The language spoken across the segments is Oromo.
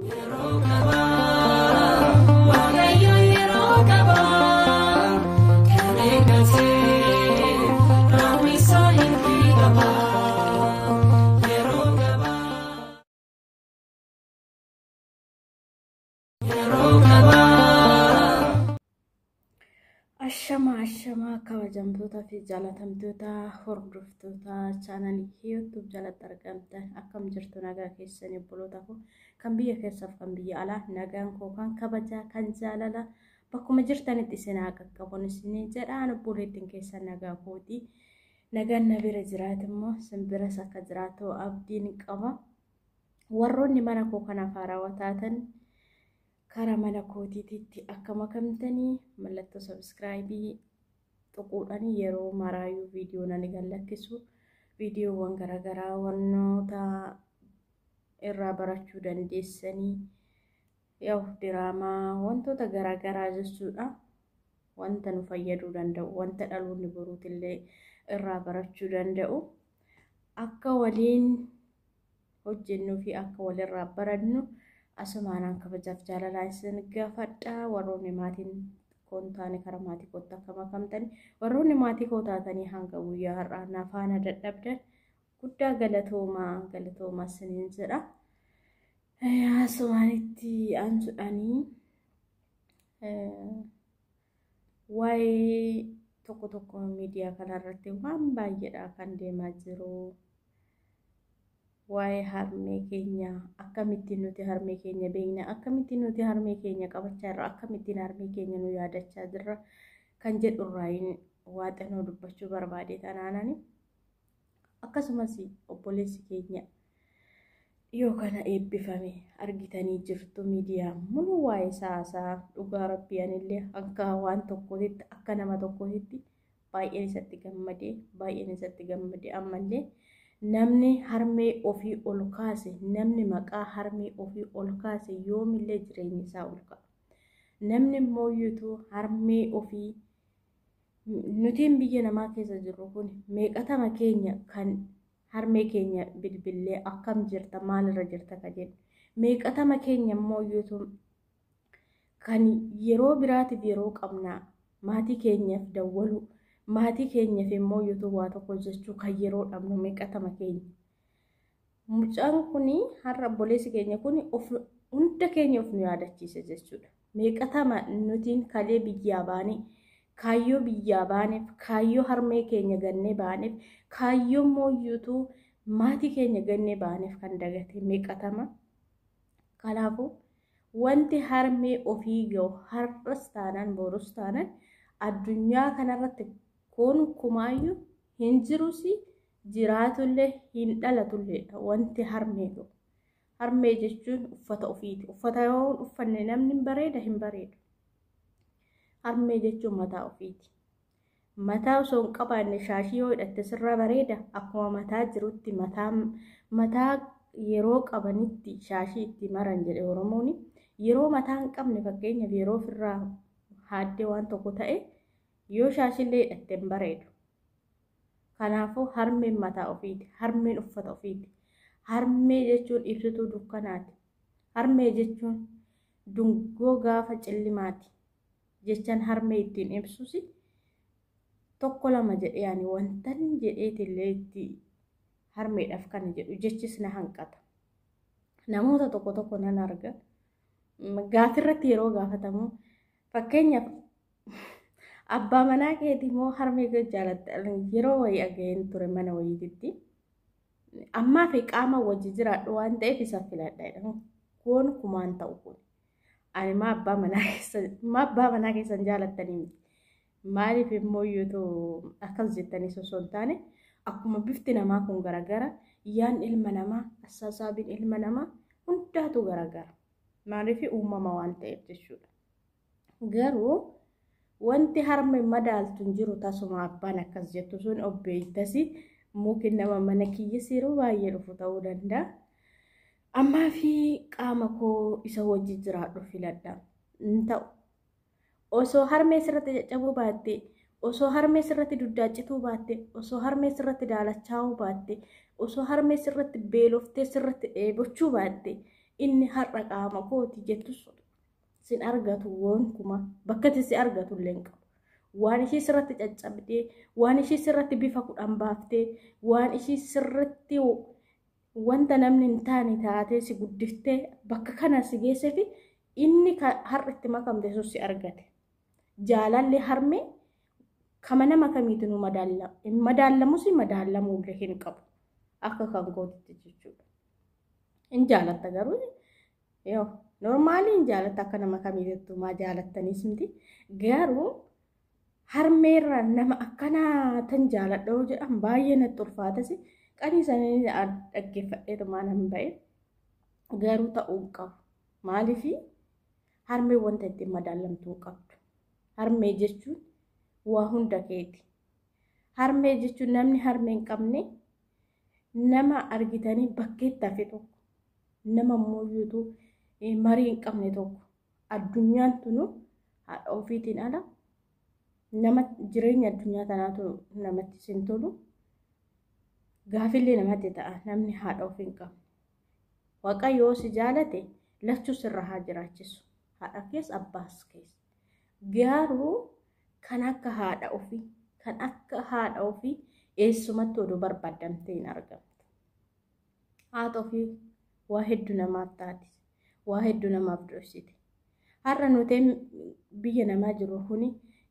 Yeroo qabaa, Waaqayyo yeroo qabaa, kan eeggatee raawwisaa hin qabaa. Yeroo qabaa. Yeroo qabaa. Ashamaa ashamaa, kabajamtootaa fi jaalatamtoota hordoftoota chaanalii YouTube jalatti argamtan, akkam jirtu? Nagaa keessanii? Obboloota koo kan biyya keessaaf kan biyya alaa, nagaan koo kan kabajaa kan jaalala bakkuma jirtanitti isin haa qaqqabuun isiniin jedhaan. Obboleettiin keessan nagaa kooti. Nagaan na bira jiraatu immoo simbiras akka jiraatu abdiin qaba. Warroonni mana koo kanaaf haarawaa taatan, karaa mana kootiitti akka makamtanii mallattoo subscribe tuquudhaan yeroo maraayyuu viidiyoo nan gadlakkisu, viidiyoowwan garaagaraa wantoota irraa barachuu dandeessanii, yaa'u diraamaa, wantoota garaagaraa jechuudha. Wanta nu fayyaduu danda'u, wanta dhaloonni boruutillee irraa barachuu danda'u, akka waliin hojjennuu fi akka walirraa barannu asumaanaan kabajaaf jaalalaa isin gaafadha. Warroonni maatiin koo hin taane karaa maatii kootti akka makamtani, warroonni maatii koo taatanii hanga guyyaa har'aa na faana dadhabdan, guddaa galatoomaa, galatoomaa isiniin jedha. Asumaanitti aansuudhaanii waa'ee tokko tokko miidiyaa kanarratti waan baay'eedha kan deemaa jiru. Waa'ee harmee keenya, akkamittiin nuti harmee keenya beekna, akkamittiin nuti harmee keenya qabachaa jirra, akkamittiin harmee keenya nu yaadachaa jirra kan jedhu irraa waa xinnoo dubbachuu barbaade tanaanani. Akkasumas obboleessi keenya dhiyoo kana eebbifame argitanii jirtu, miidiyaa muluu waa'ee isaa. Dhugaa rabbii, anillee akka waan tokkootitti, akka nama tokkootitti baay'een isatti gammadee, baay'een isatti gammadee. Ammallee namni harmee ofii ol kaase, namni maqaa harmee ofii ol kaase yoomillee jireenyi isaa ol ka'a. Namni immoo yuutuu harmee ofii, nutiin biyya namaa keessa jirru kun meeqatama keenya kan harmee keenya bilbillee akkam jirta, maalirra jirta ka jedhu? Meeqatama keenya immoo yuutuu kan yeroo biraatiif yeroo qabnaa maatii keenyaaf dawwalu, maatii keenyaaf immoo yuutuu waa tokko hojjechuu kan yeroo dhabnu meeqatama keenya? Mucaan kun har'a, obboleessi keenya kun of hunda keenya of nu yaadachiise jechuudha. Meeqatama nutiin kalee biyyaa baanee kaayyoo biyyaa baaneef, kaayyoo harmee keenya gannee baaneef, kaayyoo mooyyuutuu maatii keenya gannee baaneef kan dagate meeqatama? Kanaafuu wanti harmee ofii ga'u har'as taanaan borus taanaan addunyaa kanarratti gonkumaayyuu hin jirus, jiraatullee hin dhalatulleedha wanti harmee ga'u. Harmee jechuun uffata ofiiti. Uffata yoo hin uffanne namni hin bareeda? Hin bareedu. Harmee jechuun mataa ofiiti. Mataa osoo hin qabaanne shaashii yoo hidhatte sirraa bareeda? Akkuma mataa jirutti mataa mataa yeroo qabanitti shaashii itti maran jedhe Oromoon. Yeroo mataa hin qabne, fakkeenyaaf yeroo ofirraa haaddee waan tokko ta'e, yoo shaashiillee hidhatte hin bareedu. Kanaafuu harmeen mataa ofiiti. Harmeen uffata ofiiti. Harmee jechuun ibsituu dukkanaati. Harmee jechuun dungoo gaafa cillimaati. Jechaan harmee ittiin ibsus tokko lama jedhee ani wantan jedheetillee itti harmeedhaaf kana jedhu jechis na hanqata. Namoota tokko tokko nan arga. Gaafirratti yeroo gaafatamu, fakkeenyaaf abbaa manaa keetii moo harmee kee jaalatta, yeroo wayii aga'een ture mana wayiititti. Ammaa fi qaama wajji jiraadhu waan ta'eef isa filadha jedhamu. Kun kumaan ta'u kun. Ani maa abbaa manaa keessa, maa abbaa manaa keessan jaalattanii miti. Maaliif immoo yoo akkas jettanii osoo hin taane, akkuma bifti namaa kun garagara, yaan ilma namaa, assasaabiin ilma namaa hundaatu garagara. Maaliif? Uumama waan ta'eef jechuudha. Garuu wanti harme madaaltu hin jiru tasuma. Abbaan akkas jettu sun obbeeytasi muki nama mana kiyyas yeroo baay'ee dhufu ta'uu danda'a. Ammaa fi qaama koo isa wajji jiraadhu filadha. Hin ta'u. Osoo harmee sirratti caccabuu baatte, osoo harmee sirratti duddaacituu baatte, osoo harmee sirratti daalachaa'uu baatte, osoo harmee sirratti beeloftee sirratti dheebochuu baatte, Inni har'a qaama kooti jettus sin argatu gonkumaa bakka itti si argatu illee hin qabu. Waan ishii sirratti caccabdee, waan ishii sirratti bifa kudhan baaftee, waan ishii sirratti wanta namni hin taane taatee si guddiftee bakka kana si geessee fi inni har'a itti makamte sun si argate. Jaalalli harmee kama nama kamiitu nu madaallama. Hin madaallamus madaallamuullee hin qabu. Akka kan kootitti jechuudha. Hin jaalatta garuu yoo normaalii hin jaalatta akka nama kamiitu maa jaalattanis miti. Garuu harmeerra nama akkanaa tan jaaladha yoo jedhan baay'ee natti ulfaatas. Qanii sanii dhaggeeffadheetumaa nan ba'e. Garuu ta'uu hin qabu. Maaliif harmee wanta ittiin madaalamtuu hin qabdu. Harmee jechuun waa hunda keeti. Harmee jechuun namni harmee hin qabne nama argitanii bakkeetti hafe tokko, nama mooyyuutu marii hin qabne tokko, addunyaan tunu haadha ofiitiin ala nama jireenya addunyaa tanaatu namatti sin tolu. Gaafillee namatti ta'a namni haadha ofii hin qabne. Waaqayyo si jaalate lachuu sirra haa jiraachisu. Haadha keessa abbaas keessa. Garuu kan akka haadha ofii, kan akka haadha ofii eessumatti oduu barbaadamtee hin argamtu. Haadha ofii waa hedduu namaaf taati. Waa hedduu namaaf dhoksiti. Har'a nuti biyya namaa jiru kuni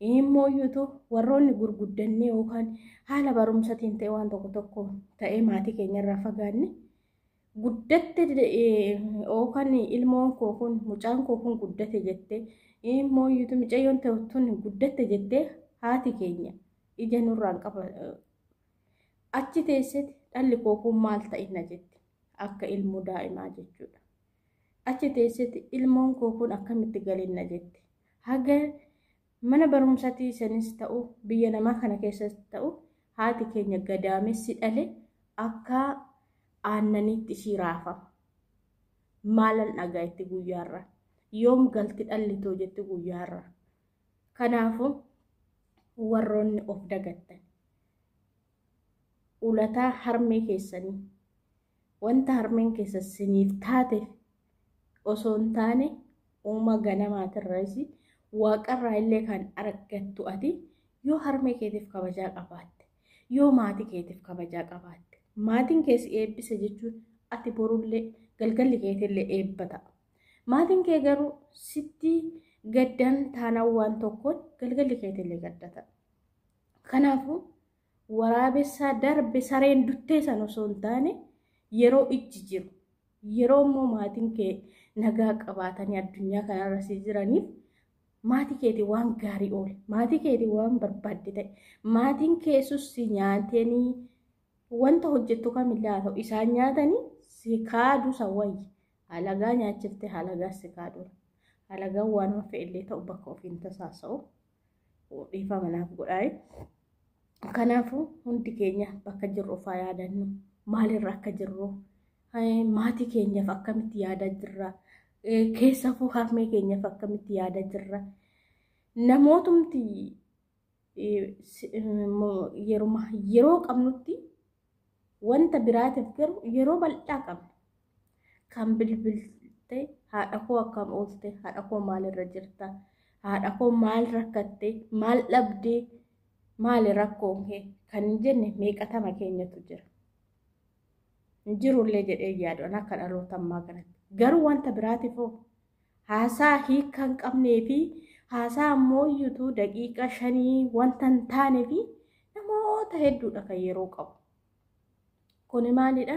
immooyyuutu warroonni gurguddannee yookaan haala barumsatiin ta'e waan tokko tokko ta'ee maatii keenyarraa fagaanne guddatte yookaan ilmoon koo kun mucaan koo kun guddate jettee immooyyuutu mucayyoon tun guddatte jettee haati keenya ija nurraan qaba achi teessetti dhalli koo kun maal ta'inna jetti akka ilmoo daa'imaa jechuudha. Achi teessetti ilmoon koo kun akkamitti galinna jetti. Haga mana barumsaatii sanis ta'u biyya namaa kana keessas ta'u haati keenya gadaamessi dhale akka aannaniitti ishii raafama. Maalan dhagaa itti guyyaarra. Yoom galti dhallitoo jetti guyyaarra. Kanaafuu warroonni of dagattan ulataa harmee keessanii wanta harmeen keessa siniif taate osoo hin taane uuma ganamaatirras waaqarraa illee kan argattu ati yoo harmee keetiif kabajaa qabaatte, yoo maatii keetiif kabajaa qabaatte, maatiin keessi eebbise jechuun ati borullee galgalli keetillee eebba ta'a. Maatiin kee garuu sitti gaddan taanaan waan tokkoon galgalli keetillee gadda ta'a. Kanaafuu waraabessaa darbe sareen duttee sana osoo hin taane yeroo ijji jiru, yeroo immoo maatiin kee nagaa qabaatanii addunyaa kanarra si jiraniif maatii keetii waan gaarii oole, maatii keetii waan barbaadde ta'e, maatiin keessus si nyaatanii wanta hojjettu kamillee haa ta'u isaan nyaatanii si kaaduu san wayya. Halagaa nyaachiftee halagaa si kaaduu. Halagaan waan fe'ellee ta'u bakka ofiin tasaasa'u dhiifama naaf godhaa. Kanaafuu hundi keenya bakka jirru ofaa yaadannu, maalirra akka jirru, maatii keenyaaf akkamitti yaadaa jirra, keessafuu harmee keenyaaf akkamitti yaadaa jirra. Namootumti yeroo qabnutti wanta biraatiif garuu yeroo bal'aa qabna. Kan bilbilte haadha koo akkam oolte, haadha koo maalirra jirta, haadha koo maal rakkatte, maal dhabdee, maali rakkoon kee kan hin jenne meeqatama keenyatu jira. Hin jirullee jedhee yaadu akka dhaloota ammaa kanatti. Garuu wanta biraatiif hoo haasaa hiika hin qabnee fi haasaa ammoo daqiiqa 5 wanta hin taane fi namoota hedduudha kan yeroo qabu. Kuni maalidha?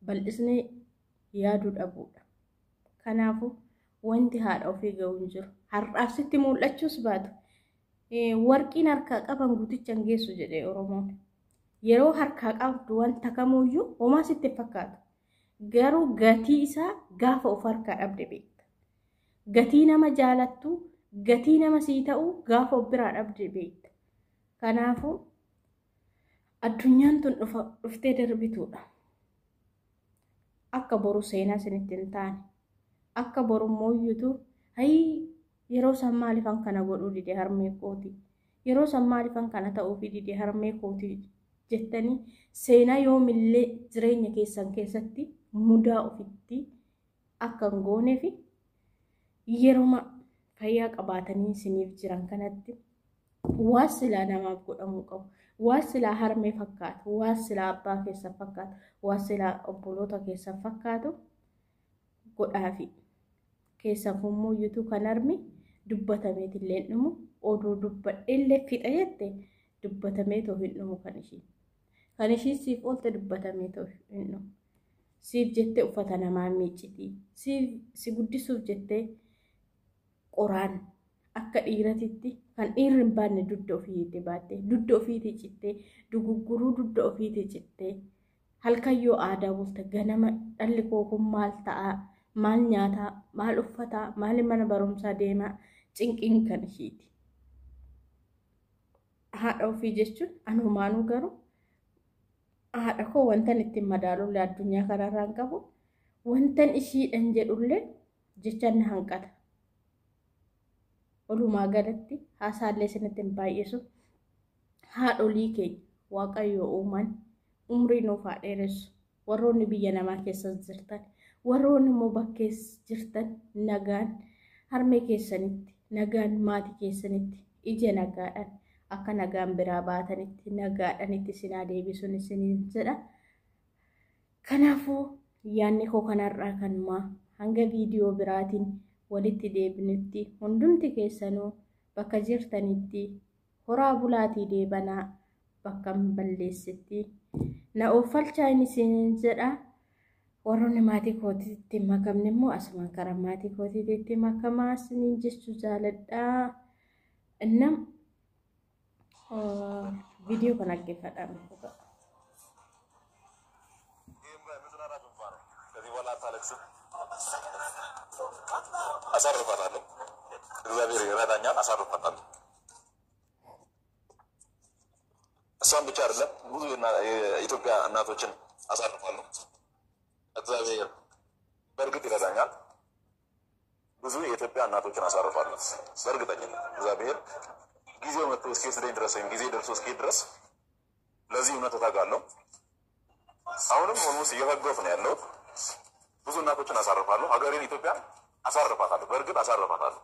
Bal'isnee yaaduu dhabuudha. Kanaafuu wanti haadha ofii ga'u hin jiru. Har'aaf sitti mul'achuus baatu. Warqiin harkaa qaban guticha hin geessu jedhee Oromoon. Yeroo harkaa qabdu wanta kamuyyuu homaa sitti fakkaatu. Garuu gatii isaa gaafa of harkaa dhabde beekta. Gatii nama jaalattu, gatii nama sii ta'u gaafa of biraa dhabde beekta. Kanaafuu addunyaan tun dhuftee darbituudha. Akka boru seenaa isinitti hin taane, akka boru mooyyutu hayii yeroo san maalifan kana godhuu dide harmee kooti, yeroo san maalifan kana ta'uufi dide harmee kooti jettanii seenaa yoomillee jireenya keessan keessatti mudaa ofitti akka hin goonee fi yeroo fayyaa qabaatanii isiniif jiran kanatti waan silaa namaaf godhamuu qabu, waan silaa harmee fakkaatu, waan silaa abbaa keessa fakkaatu, waan silaa obboloota keessa fakkaatu godhaafi. Keessafummoo yuutuu kan harmi dubbatameetillee hin dhumu, oduu dubbadheellee fixa jette dubbatameetoo hin dhumu kan ishii. Kan ishii siif oolte dubbatameetoo hin dhumu. Siif jettee uffata namaa miicciti. Siif si guddisuuf jettee qoraan akka dhiiratitti kan dhiirri hin baanne dugda ofiitti baatte, dugda ofiitti cittee, dugugguruu dugda ofiitti cittee, halkan yoo aadaa bulte ganama dhalli koo kun maal ta'aa, maal nyaataa, maal uffataa, maal mana barumsaa deemaa, cinqiin kan ishiiti. Haadha ofii jechuun anumaanuu garuu haadha koo wantan ittiin madaalullee addunyaa kanarraa hin qabu, wantan ishiidhan jedhullee jecha na hanqata. Walumaa galatti haasaallee isinitti hin baay'isu. Haadholii keenya Waaqayyo uumaan umrii nuuf haa dheeressu. Warroonni biyya namaa keessa jirtan, warroonni immoo bakkees jirtan nagaan harmee keessanitti, nagaan maatii keessanitti, ija nagaadhaan akka nagaan biraa baatanitti nagaadhaan itti isin haa deebisuun isiniin jedha. Kanaafuu yaadni koo kanarraa kanumaa hanga viidiyoo biraatiin walitti deebinutti hundumti keessanuu bakka jirtanitti horaa bulaatii deebanaa bakka hin balleessitti. Na ooffalchaa inni isiniin jedha. Warroonni maatii kootiitti makamne immoo asumaan karaa maatii kootiitti makamaa isiniin jechuu jaaladha. Innam viidiyoo kana dhaggeeffadhaa. ከዚህ በኋላ አታለቅስም። አሳርፋታለሁ። እግዚአብሔር ይረዳኛል፣ አሳርፋታለሁ። እሷን ብቻ አይደለም ብዙ የኢትዮጵያ እናቶችን አሳርፋለሁ። እግዚአብሔር በእርግጥ ይረዳኛል። ብዙ የኢትዮጵያ እናቶችን አሳርፋለሁ። በእርግጠኝነት እግዚአብሔር ጊዜው መጥቶ እስኪወስደኝ ድረስ ወይም ጊዜ ደርሶ እስኪሄድ ድረስ ለዚህ እውነት እተጋለሁ። አሁንም ኦልሞስት እየፈገፍ ነው ያለሁት። ብዙ እናቶችን አሳርፋለሁ። ሀገሬን ኢትዮጵያ አሳርፋታለሁ። በእርግጥ አሳርፋታለሁ።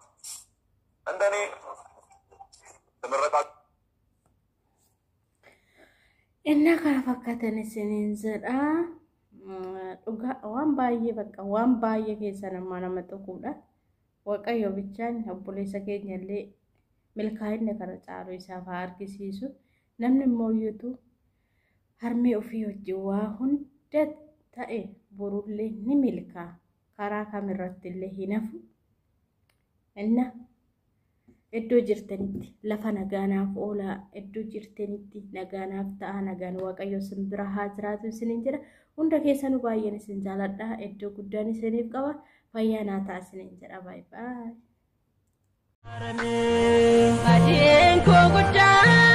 እንደኔ ተመረቃ Innaa kana fakkaatan isiniin jedha. Dhugaa waan baay'ee bakka waan baay'ee keessa namaa nama tuquudha. Waaqayyo bichaan obboleessa keenya illee milkaa'ina kana caalu isaaf haa argisiisu. Namni immoo iyyuutu harmee ofii wajjin waa hunda ta'e borullee ni milkaa'a. Karaa kamirratti illee hin hafu. Inna iddoo jirtanitti lafa nagaanaaf oolaa, iddoo jirtanitti nagaanaaf ta'a, nagaan Waaqayyo isin bira haa jiraatu isiniin jedha. Hunda keessanuu baay'een isin jaaladha. Iddoo guddaan isiniif qaba. Fayyaa naa ta'a isiniin jedha. Baay'ee baay'ee. Baadiyeen koo guddaa.